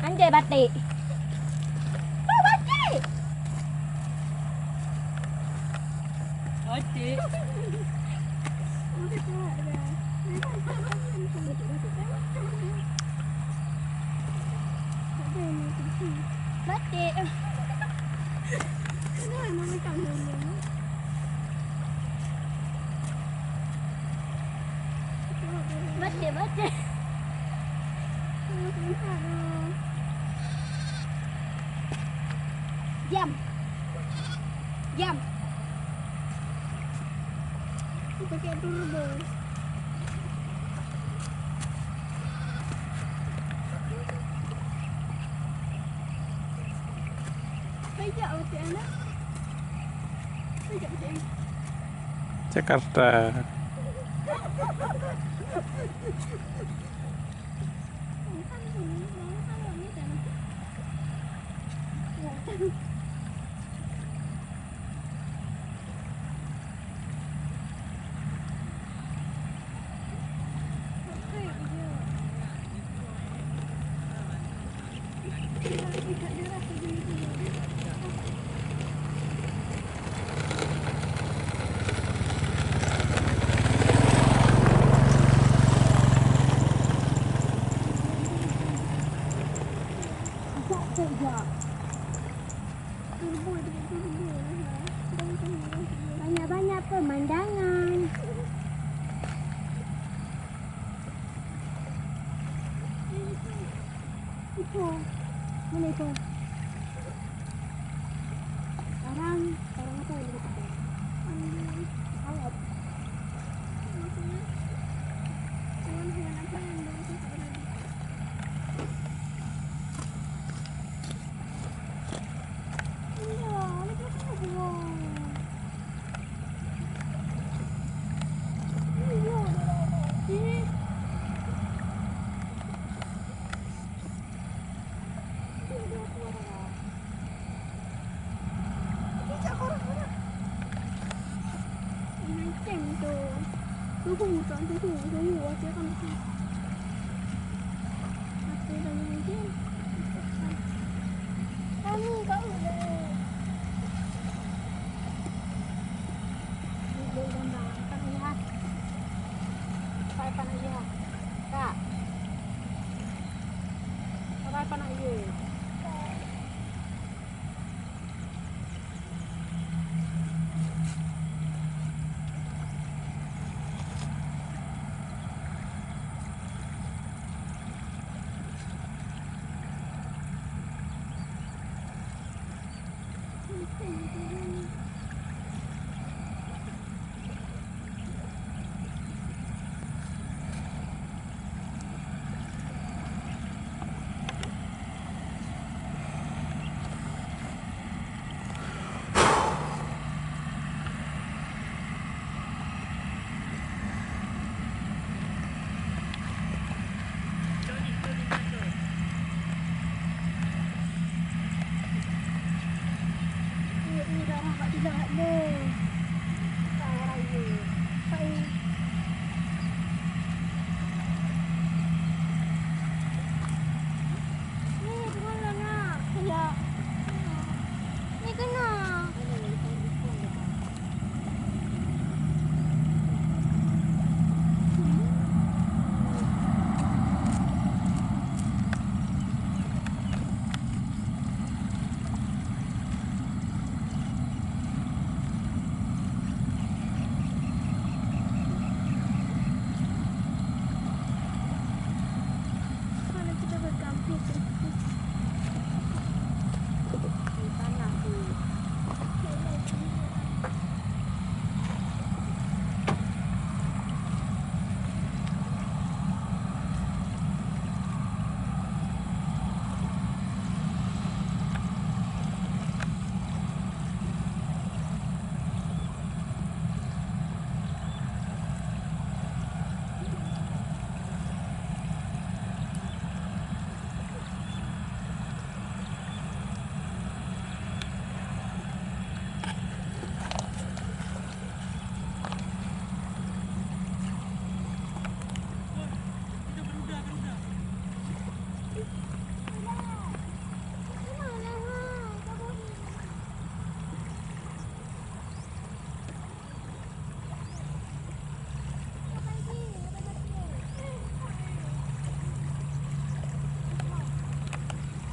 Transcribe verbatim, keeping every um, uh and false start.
Anjay batik. Oh, batik. Batik. Batik. Batik, batik. Diam. Diam. Pakai turbo. Pajak otak anak. Pajak otak anak. Jakarta. Banyak-banyak pemandangan. Itu. Mana itu? Orang, orang apa yang dekat? Orang awak. Maksudnya, hewan-hewan apa yang baru kita pernah lihat? Iya, ada berapa buah? Iya, ada berapa? Ih. Itu ada apa, ada? Itu cak korang mana? Mancing tu. Suhu, tak suhu, suhu, asyik kan suhu. Aku dah mancing. Kami kat ulek. Duduk gambar, kan lihat. Sampai panas lihat. Kak. Sampai panas lihat.